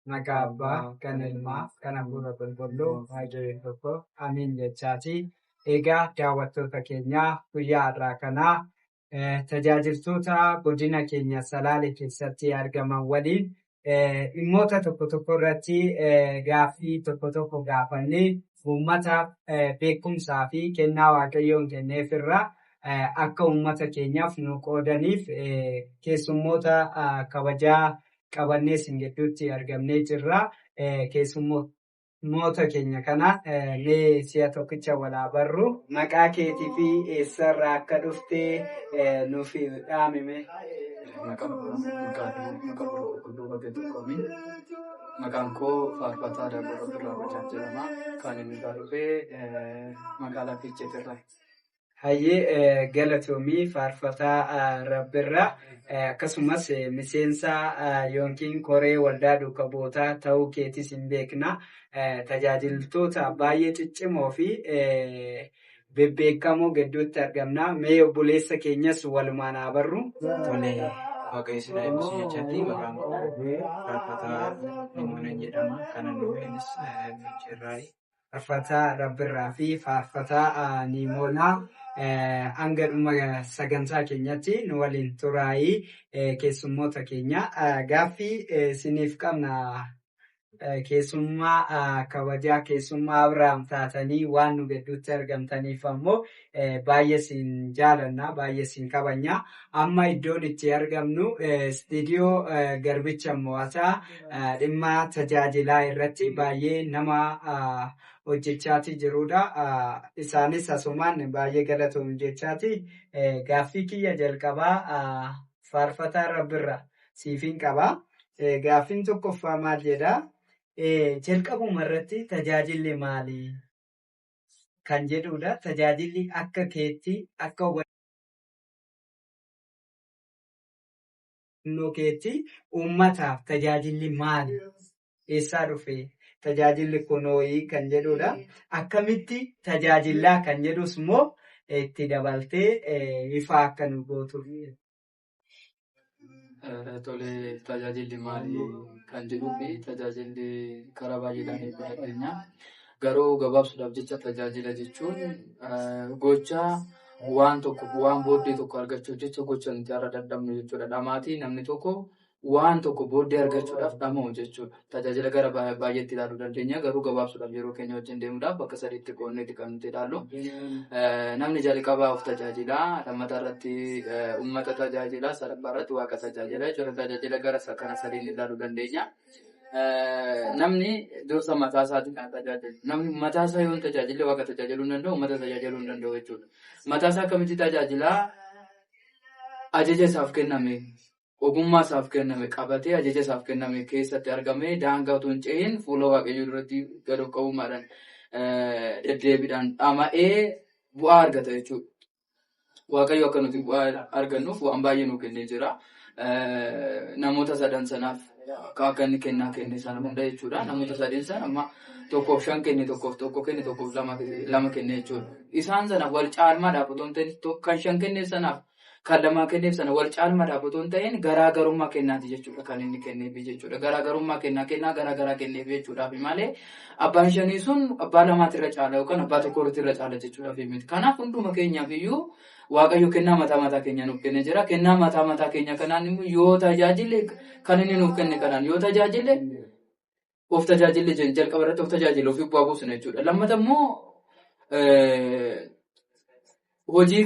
Maqaa Abbaa, kan Ilmaa, kan Hafuura Qulqulluu, Waaqayyo tokko, amiin jechaati. Egaa daawwattoota keenyaa guyyaa har'aa kanaa tajaajiltoota godina keenya Salaalee keessatti argaman waliin dhimmoota tokko tokko irratti gaaffii tokko tokko gaafannee uummataaf beekumsaa fi kennaa Waaqayyoon kenneef irraa akka uummata keenyaaf nu qoodaniif keessummoota kabajaa qabannee isin gidduutti argamnee jirra. Keessummoota keenya kana mee si'a tokkicha walaa barru. Maqaa keetii fi eessarraa akka dhufte nuuf dhaamime. Maqaan koo Faarfataa Daggoo Rabbirraa Bulchaa jedhama. Kan inni irraa dhufe magaalaa Fiicheetirraa. Hayyee, galatoomii Faarfataa Rabbirraa, akkasumas miseensa yookiin koree waldaa duuka bu'ootaa ta'uu keetis hin beekna. Tajaajiltoota baay'ee ciccimoo fi bebbeekamoo gidduutti argamna. Mee obboleessa keenyas walumaan haa barru. Tole, Waaqayyo si eebbisu jechaatti, maqaan koo Faarfataa Nimoonaan jedhama. Kanan dhufeenis Fiicheerraayi. Faarfataa Rabbirraa fi Faarfataa Nimoonaa, hanga dhuma sagantaa keenyatti nu waliin turaayii keessummoota keenya. Gaaffii isiniif qabna. Keessummaa kabajaa, keessummaa Abiraam taatanii waan nu gidduutti argamtaniif ammoo baay'ee isin jaalanna, baay'ee isin kabajna. Amma iddoon itti argamnu istiidiyoo Garbicha Mo'ataa, dhimma tajaajilaa irratti baay'ee nama hojjechaati jirudha. Isaanis asumaan baay'ee galatoomu jechaati. Gaaffii kiyya jalqabaa Faarfataa Rabbirra siifin qaba. Gaaffiin tokkoffaa maal jedhaa? Jalqabuma irratti tajaajilli maali kan jedhudha. Tajaajilli akka keetti, akka hubannoo keetti uummataaf tajaajilli maali? Eessaa dhufe? Tajaajilli kunooyi kan jedhudha. Akkamitti tajaajillaa kan jedhus immoo itti dabaltee ifa akka nu gootuuf. Tole, tajaajilli maali kan jedhuu fi tajaajilli karaa baay'eedhaan hiikuu dandeenya. Garuu gabaabsuudhaaf jecha, tajaajila jechuun gocha waan tokko waan booddee tokko argachuuf jecha gocha nuti har'a dadhabnu jechuudha. Dhamaatii namni tokko waan tokko booddee argachuudhaaf dhama'u jechuudha. Tajaajila gara baay'eetti ilaaluu dandeenya. Garuu gabaabsuudhaaf, yeroo keenya wajjin deemuudhaaf, bakka sadiitti qoodneeti kan nuti ilaallu. Namni jalqabaa of tajaajila, lammataa irratti uummata tajaajila, sadaffaa irratti Waaqa tajaajila jechuudha. Tajaajila gara kana sadiin ilaaluu dandeenya. Namni dursa mataa isaatiin kan tajaajilu. Namni mataa isaa yoo hin tajaajille Waaqa tajaajiluu hin danda'u, uummata tajaajiluu hin danda'u jechuudha. Mataa isaa akkamitti tajaajilaa? Ajaja isaaf kenname, ogummaa isaaf kenname qabatee, ajaja isaaf kenname keessatti argamee, daangaa otoo hin ce'in, fuula Waaqayyoo duratti gad of qabummaadhaan deddeebiidhaan dhama'ee bu'aa argata jechuudha. Waaqayyo akka nuti bu'aa argannuuf waan baay'ee nuu kennee jira. Namoota sadan sanaaf akka inni kennaa kenne sana hunda jechuudha. Namoota sadeen sana amma tokkoof shan kenne, tokkoof tokko kenne, tokkoof lama kenne jechuudha. Isaan sana wal caalmaadhaaf otoo hin ta'in, kan shan kenne sanaaf kan lamaa kenneef sana wal caalmaadhaaf otoo hin ta'in, garaagarummaa kennaati jechuudha kan inni kenneefi jechuudha. Garaagarummaa kennaa, kennaa garaagaraa kenneef jechuudhaaf malee abbaan shanii sun abbaa lamaatirra caala yookaan abbaa tokkorratti caala jechuudhaaf miti. Kanaaf hunduma keenyaaf iyyuu Waaqayyo kennaa mataa mataa keenya nuuf kennee jira. Kennaa mataa mataa keenya kanaan immoo yoo tajaajille, kan inni nuuf kenne kanaan yoo tajaajille, of tajaajille jenna. Jalqaba irratti of tajaajille, ofiif bu'aa buusna jechuudha. Lammata immoo hojii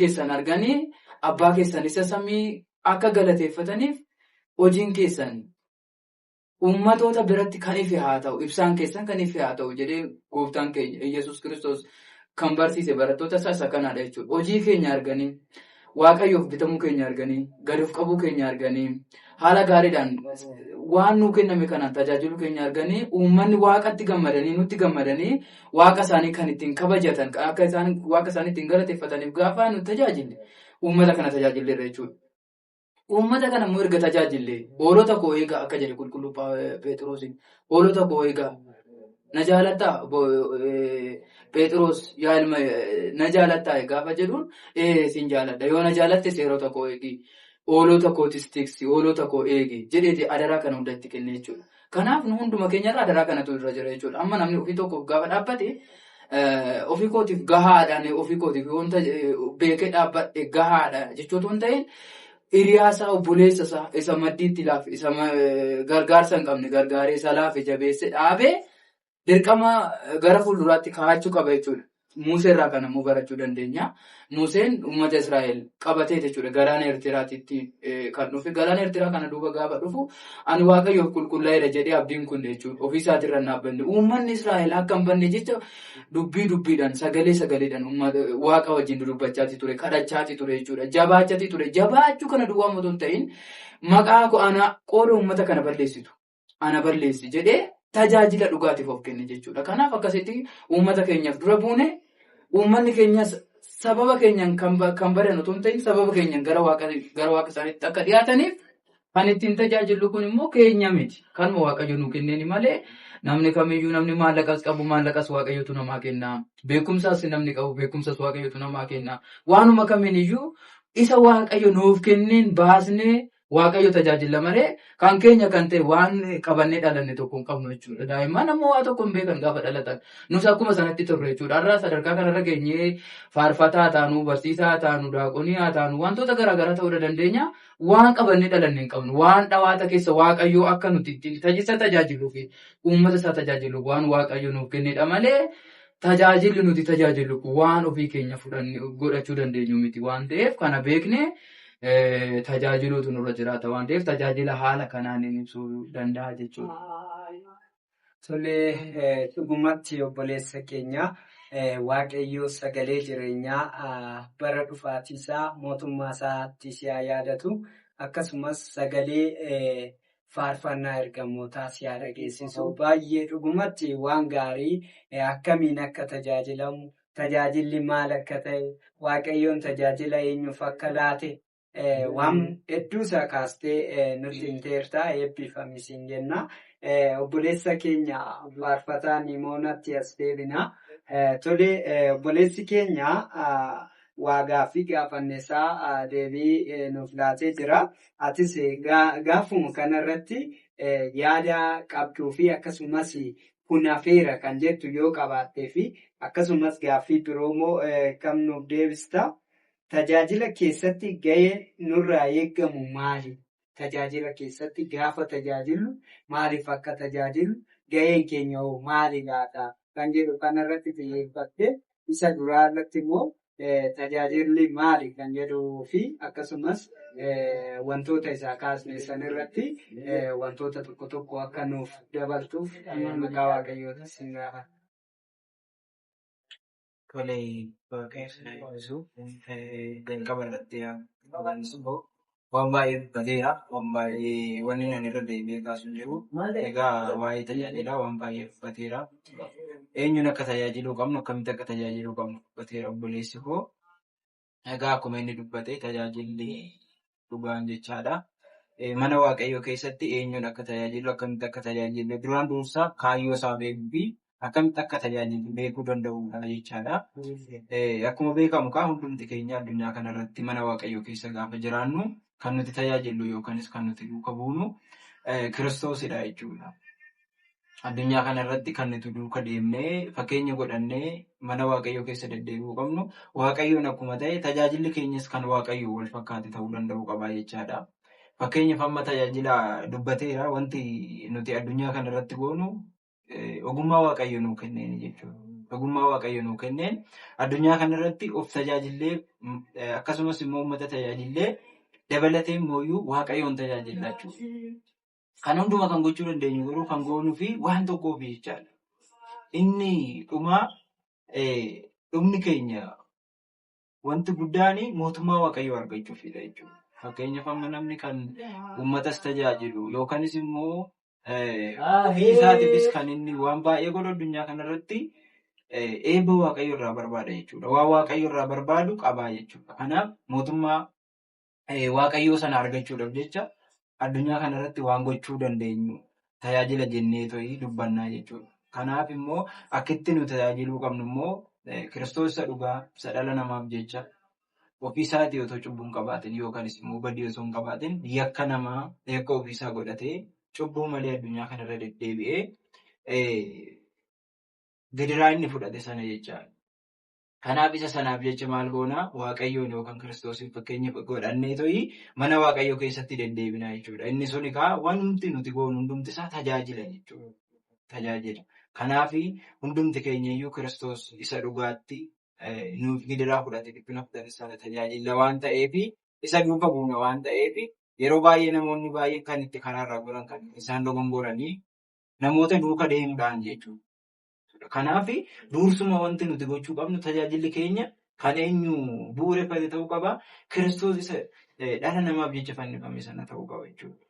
keessan arganii abbaa keessan isa samii akka galateeffataniif hojiin keessan uummatoota biratti kan ife haa ta'u, ibsaan keessan kan ife haa ta'u jedhee gooftaan keenya Yesuus Kiristoos kan barsiise barattoota isaa isa kanaadha jechuudha. Hojii keenya arganii, Waaqayyoof bitamuu keenya arganii, gad of qabuu keenya arganii, haala gaariidhaan waan nuu kenname kanaan tajaajiluu keenya arganii, uummanni Waaqatti gammadanii, nutti gammadanii, Waaqa isaanii kan ittiin kabajatan, akka isaan Waaqa isaanii ittiin galateeffataniif gaafa nu tajaajille, uummata kana tajaajilleerra jechuudha. Uummata kana immoo erga tajaajille, "Hoolota koo eegaa" akka jedhe qulqulluu Phexrosiin. "Hoolota koo eegaa. Na jaalattaa, Phexros, yaa ilma, na jaalattaa?" gaafa jedhuun, "Ee, sin jaaladha." "Yoo na jaalatte seerota koo eegi." Hoolota kootis tiksi, hoolota koo eegi jedheeti adaraa kana hunda itti kenne jechuudha. Kanaaf nu hunduma keenyarra adaraa kanatu irra jira jechuudha. Amma namni ofii tokkoof gaafa dhaabbate ofii kootiif gahaadhaan ofii kootiif wanta beekee dhaabbadhe gahaadha jechuutu hin ta'in hiriyaasaa obboleessa isa maddiitti laafe isa gargaarsa hin qabne gargaaree isa laafe jabeesse dhaabee dirqama gara fuulduraatti kaa'achuu qaba jechuudha. Museerraa kan ammoo barachuu dandeenya. Museen uummata Israa'el qabatee jechuudha. Galaana Eertiraatitti kan dhufe. Galaana Eertiraa kana duuba gaafa dhufu ani Waaqayyoof qulqullaa'eera jedhee abdiin kun jechuudha. Ofii isaatirra hin dhaabbanne. Uummanni Israa'el akka hin banne jecha dubbii dubbiidhaan sagalee sagaleedhaan Waaqa wajjin dubbachaati ture. Kadhachaati ture jechuudha. Jabaachaati ture. Jabaachuu kana duwwaa otoo hin ta'in maqaa koo ana qooda uummata kana balleessitu. Ana balleessi jedhee tajaajila dhugaatiif of kenne jechuudha. Kanaaf akkasitti uummata keenyaaf dura buune. Uummanni keenyas sababa keenyaan kan badan otoo hin ta'in sababa keenyaan gara waaqa isaaniitti akka dhiyaataniif kan ittiin tajaajillu kun immoo keenya miti. Kanuma Waaqayyo nuu kenneeni malee namni kamiyyuu namni maallaqas qabu maallaqas Waaqayyotu namaa kenna. Beekumsas namni qabu beekumsas Waaqayyotu namaa kenna. Waanuma kamiiniyyuu isa Waaqayyo nuuf kenneen baasnee Waaqayyo tajaajila malee kan keenya kan ta'e waan qabannee dhalanne tokko hin qabnu jechuudha. Daa'imman ammoo waa tokko hin beekan gaafa dhalatan. Nus akkuma sanatti turre jechuudha. Har'a sadarkaa kanarra geenyee faarfataa taanu, barsiisaa taanu, daaqonii haa taanu wantoota garaagaraa ta'uu dandeenya. Waan qabannee dhalanne hin qabnu. Waan dhawaata keessa Waaqayyoo akka nuti ittiin isa tajaajiluu fi uummata isaa tajaajilu waan Waaqayyo nuuf kennedha malee tajaajilli nuti tajaajillu waan ofii keenya fudhannee godhachuu dandeenyu miti waan ta'eef kana beeknee. Tajaajiluutu nurra jiraata waan ta'eef tajaajila haala kanaan ibsuu danda'a jechuudha. Tolee, dhugumatti obboleessa keenya Waaqayyoo sagalee jireenyaa bara dhufaatii isaa mootummaa isaatti si haa yaadatu. Akkasumas sagalee faarfannaa ergamootaa si haa dhageessisu. Baay'ee dhugumatti waan gaarii akkamiin akka tajaajilamu, tajaajilli maal akka ta'e, Waaqayyoon tajaajila eenyuuf akka laate. Waan hedduu isaa kaastee nutti himteerta eebbifami siin jenna. Obboleessa keenya faarfataa Nimoonatti as deebina. Tolee, obboleessi keenya waa gaaffii gaafannesaa deebii nuuf laatee jira. Atis gaafuma kanarratti yaada qabduu fi akkasumas kun hafeera kan jettu yoo qabaattee fi akkasumas gaaffii biroomoo kam nuuf deebista? Tajaajila keessatti gaheen nurraa eegamu maali? Tajaajila keessatti gaafa tajaajillu maaliif akka tajaajillu gaheen keenya hoo maali laata? Kan jedhu kanarratti xiyyeeffattee isa duraa irratti immoo tajaajilli maali kan jedhuu fi akkasumas wantoota isaa kaasne sanirratti wantoota tokko tokko akka nuuf dabaltuuf maqaa Waaqayyootiin sin gaafadha. Tole, Waaqayyo si haa eebbisu. Jalqaba irratti waan baay'ee dubbateera. Waan baay'ee wanni ani irra deebi'ee kaasu hin jiru. Egaa waa'ee tajaajilaa waan baay'ee dubbateera. Eenyuun akka tajaajiluu qabnu, akkamitti akka tajaajiluu qabnu dubbateera obboleessi koo. Egaa akkuma inni dubbate tajaajilli dhugaan jechaadha. Mana Waaqayyoo keessatti eenyuun akka tajaajilu, akkamitti akka tajaajilu duraan dursaa kaayyoo isaa beekuu fi akkamitti akka tajaajilu beekuu danda'uudha jechaadha. Akkuma beekamu kaa hundumti keenya addunyaa kanarratti mana Waaqayyoo keessa gaafa jiraannu kan nuti tajaajillu yookaanis kan nuti duuka buunu Kiristoosidha jechuudha. Addunyaa kanarratti kan nuti duuka deemnee fakkeenya godhannee mana Waaqayyoo keessa deddeebi'uu qabnu Waaqayyoon akkuma ta'e tajaajilli keenyas kan Waaqayyoo wal fakkaate ta'uu danda'u qaba jechaadha. Fakkeenyaaf amma tajaajila dubbateera wanti nuti addunyaa kanarratti goonu ogummaa Waaqayyo nuu kenneen jechuudha. Ogummaa Waaqayyo nuu kenneen addunyaa kanarratti of tajaajillee akkasumas immoo uummata tajaajillee dabalatee immoo Waaqayyoon tajaajilla jechuudha. Kan hundumaa kan gochuu dandeenyu garuu kan goonuu fi waan tokkoof jechaadha. Inni dhumaa dhumni keenya wanti guddaan mootummaa Waaqayyoo argachuufidha jechuudha. Fakkeenyaaf amma namni kan uummatas tajaajilu yookaanis immoo ofii isaatiifis kan inni waan baay'ee godhu addunyaa kanarratti eebba Waaqayyo irraa barbaada jechuudha. Waan Waaqayyo irraa barbaadu qabaa jechuudha. Kanaaf mootummaa Waaqayyoo sana argachuudhaaf jecha addunyaa kanarratti waan gochuu dandeenyu tajaajila jennee to'ii dubbannaa jechuudha. Kanaaf immoo akkitti nu tajaajiluu qabnu immoo Kiristoos isa dhugaa isa dhala namaaf jecha Ofiisaatii otoo cubbuu hin qabaatin yookaanis immoo badii osoo hin qabaatin yakka namaa yakka ofiisaa godhatee cubbuu malee addunyaa kanarra deddeebi'ee gidiraa inni fudhate sana jechaadha. Kanaaf isa sanaaf jecha maal goonaa Waaqayyoon yookaan Kiristoosiin fakkeenya godhannee to'ii mana Waaqayyoo keessatti deddeebinaa jechuudha. Inni sun egaa wanti nuti goonu hundumti isaa tajaajila jechuudha. Tajaajila. Kanaaf hundumti keenya iyyuu Kiristoos isa dhugaatti nuuf gidiraa fudhate dhiphina fudhate sana tajaajila waan ta'eef isa duuka buuna waan ta'eef yeroo baay'ee namoonni baay'een kan itti karaarraa goran kan isaan dogongoranii namoota duuka deemuudhaan jechuudha. Kanaaf dursuma wanti nuti gochuu qabnu tajaajilli keenya kan eenyu bu'uureffate ta'uu qaba. Kiristoos isa dhala namaaf jecha fannifame sana ta'uu qaba jechuudha.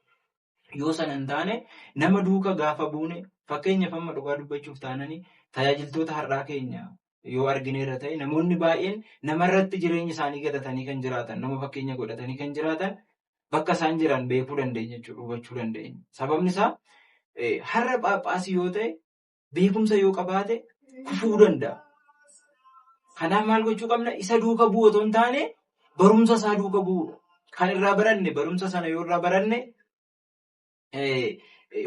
Yoo sana hin taane nama duuka gaafa buune fakkeenyaaf amma dhugaa dubbachuuf taananii tajaajiltoota har'aa keenya yoo argineerra ta'e namoonni baay'een namarratti jireenya isaanii godhatanii kan jiraatan nama fakkeenya godhatanii kan jiraatan bakka isaan jiran beekuu dandeenya jechuudha hubachuu dandeenya. Sababni isaa har'a Phaaphaasii yoo ta'e. Beekumsa yoo qabaate kufuu danda'a. Kanaaf maal gochuu qabna? Isa duuka bu'u otoo hin taane barumsa isaa duuka bu'uudha. Kan irraa baranne barumsa sana yoo irraa baranne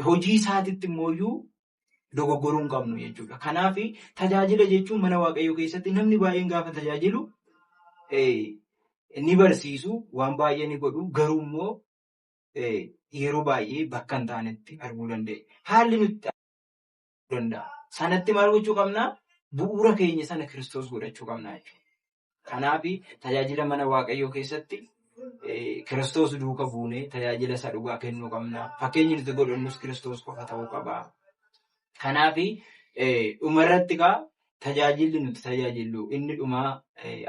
hojii isaatitti immoo dogoggoruu hin qabnu jechuudha. Kanaaf tajaajila jechuun mana Waaqayyoo keessatti namni baay'een gaafa tajaajilu ni barsiisu waan baay'ee ni godhu garuu immoo yeroo baay'ee bakka hin taanetti arguu dandeenya. Haalli nuti danda'a. Sanatti maal gochuu qabnaa? Bu'uura keenya sana Kiristoos godhachuu qabnaa jechuudha. Kanaaf tajaajila mana Waaqayyoo keessatti Kiristoos duuka buunee tajaajila isa dhugaa kennuu qabna. Fakkeenyi nuti godhannus Kiristoos qofa ta'uu qaba. Kanaaf dhumarratti egaa tajaajilli nuti tajaajillu inni dhumaa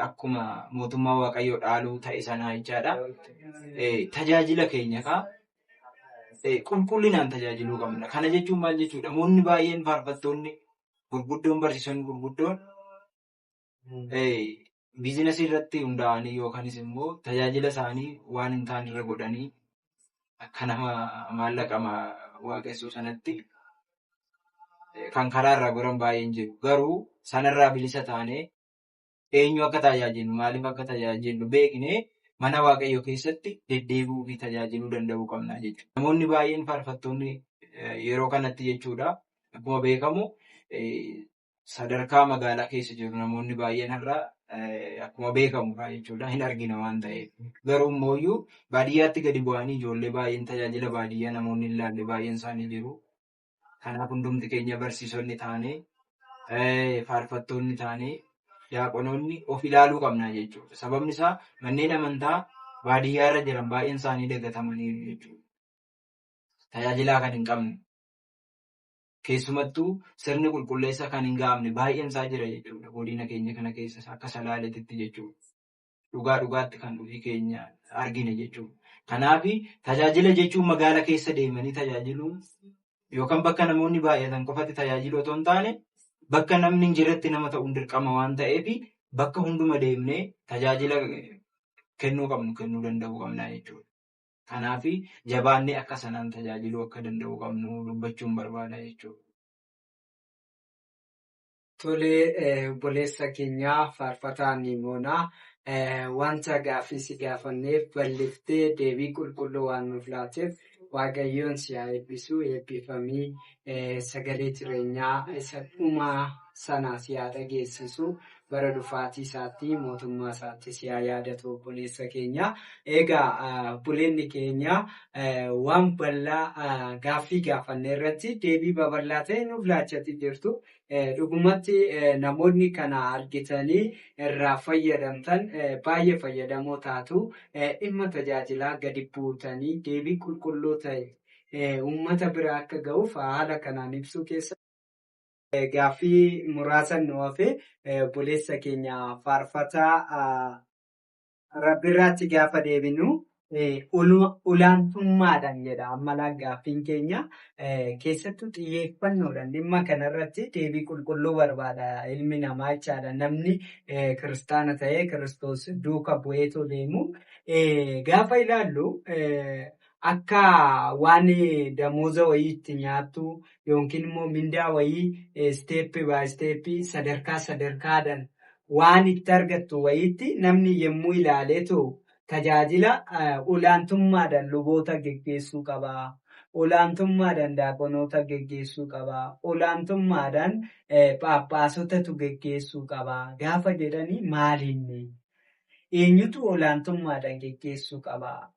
akkuma mootummaa Waaqayyoo dhaaluu ta'e sanaa jechaadha. Tajaajila keenya egaa qulqullinaan tajaajiluu qabna. Kana jechuun maal jechuudha? Namoonni baay'een faarfattoonni gurguddoon barsiisonni gurguddoon biizinasii irratti hundaa'anii yookaanis immoo tajaajila isaanii waan hin taane irra godhanii akka nama maallaqa waaqessuu sanatti kan karaa irraa goran baay'een jiru. Garuu sanarraa bilisa taanee eenyu akka tajaajillu maaliif akka tajaajillu beeknee mana Waaqayyoo keessatti deddeebi'uu fi tajaajiluu danda'uu qabna jechuudha. Namoonni baay'een faarfattoonni yeroo kanatti jechuudha akkuma beekamu sadarkaa magaalaa keessa jiru namoonni baay'een har'a akkuma beekamu jechuudha hin argina waan ta'eef. Garuu immoo baadiyyaatti gadi bu'anii ijoollee baay'een tajaajila baadiyyaa namoonni hin laalle baay'een isaanii jiru. Kanaaf hundumti keenya barsiisonni taanee faarfattoonni taanee Diyaaqonoonni of ilaaluu qabna jechuudha. Sababni isaa manneen amantaa baadiyyaa irra jiran baay'een isaanii dagatamaniiru jechuudha. Tajaajilaa kan hin qabne keessumattuu sirni qulqulleessaa kan hin gahamne baay'een isaa jira jechuudha. Godina keenya kana keessa akka Salaaleetitti jechuudha. Dhugaa dhugaatti kan ofii keenya argine jechuudha. Kanaaf tajaajila jechuun magaala keessa deemanii tajaajiluun yookaan bakka namoonni baay'atan qofatti tajaajiluu otoo hin taane bakka namni hin jirretti nama ta'uun dirqama waan ta'eef bakka hunduma deemnee tajaajila kennuu qabnu kennuu danda'uu qabna jechuudha. Kanaaf jabaannee akka sanaan tajaajiluu akka danda'uu qabnu dubbachuun barbaada jechuudha. Tolee, obboleessa keenyaa faarfataa Nimoonaa wanta gaaffii si gaafanneef bal'iftee deebii qulqulluu waan nuuf laateef Waaqayyoon si haa eebbisu. Eebbifamii sagalee jireenyaa isa dhumaa sana si haa dhageessisu. Bara dhufaatii isaatti mootummaa isaatti si haa yaadatu obboleessa keenya. Egaa obboleonni keenya waan bal'aa gaaffii gaafanne irratti deebii babal'aa ta'e nuuf laachaa jirtu. Dhugumatti namoonni kana argitanii irraa fayyadamtan baay'ee fayyadamoo taatu. Dhimma tajaajilaa gadi buutanii deebii qulqulluu ta'e uummata bira akka ga'uuf haala kanaan ibsuu keessa. Gaaffii muraasa nu hafe obboleessa keenya faarfataa Rabbirraatti gaafa deebinu olaantummaadhaan jedha. Amma gaaffiin keenya keessattuu xiyyeeffannoodhaan dhimma kanarratti deebii qulqulluu barbaada ilmi namaa jechaadha. Namni kiristaana ta'ee kiristoos duuka bu'eetoo deemu gaafa ilaallu akka waan damooza wayii itti nyaattu yookiin immoo mindaa wayii isteeppii baay isteeppii sadarkaa sadarkaadhaan waan itti argattu wayiitti namni yommuu ilaaleetu tajaajila olaantummaadhaan luboota geggeessuu qabaa. Olaantummaadhaan daaqonoota geggeessuu qabaa. Olaantummaadhaan phaaphaasotatu geggeessuu qabaa. Gaafa jedhanii maaliinni? Eenyutu olaantummaadhaan geggeessuu qabaa?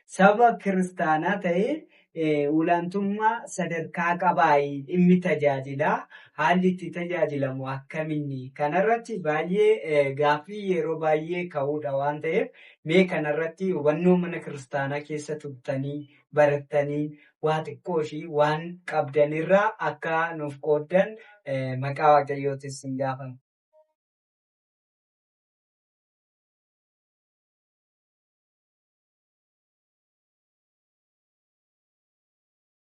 Saba kiristaanaa ta'ee olaantummaa sadarkaa qabaayi dhimmi tajaajilaa haalli itti tajaajilamu akkamiini? Kanarratti baay'ee gaaffii yeroo baay'ee ka'uudha waan ta'eef mee kanarratti hubannoo mana kiristaanaa keessa turtanii barattanii waa xiqqoo ishii waan qabdanirraa akka nuuf qooddan maqaa Waaqayyootiin sin gaafanna.